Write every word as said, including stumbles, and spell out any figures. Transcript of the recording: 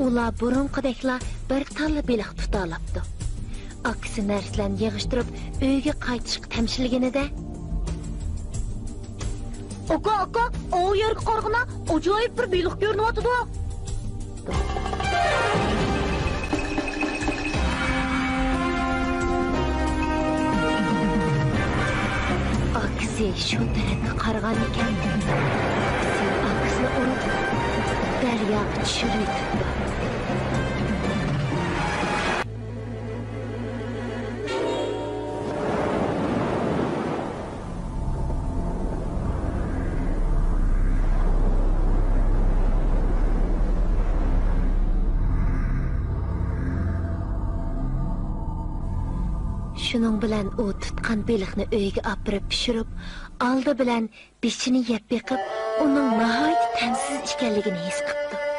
ئۇلار بۇرۇنقىدەكلا بىر تاللا بېلىق تۇتالاپتۇ. ئاكىسى نەرسىلەرنى يىغىشتۇرۇپ، ئۆيگە قايتىشقا تەمشىلگىنىدە، «ئاكا، ئاكا، ئاۋۇ يەرگە قارىغىنا، ئاجايىپ بىر بېلىق كۆرۈنۈۋاتىدۇ!» ئاكىسى شۇ تەرەپكە قارىغان ئىكەن. ئاكىسى ئاكىسىنى ئۇرۇپ، دەرياغا چۈشۈرۈۋېتىپتۇ. شۇنىڭ بىلەن ئۇ تۇتقان بېلىقنى ئۆيىگە ئاپىرىپ پىشۇرۇپ، ئالدى بىلەن بېشىنى يەپ بېقىپ، ئۇنىڭ ناھايىتى تەمسىز ئىكەنلىكىنى ھېس قىپتۇ.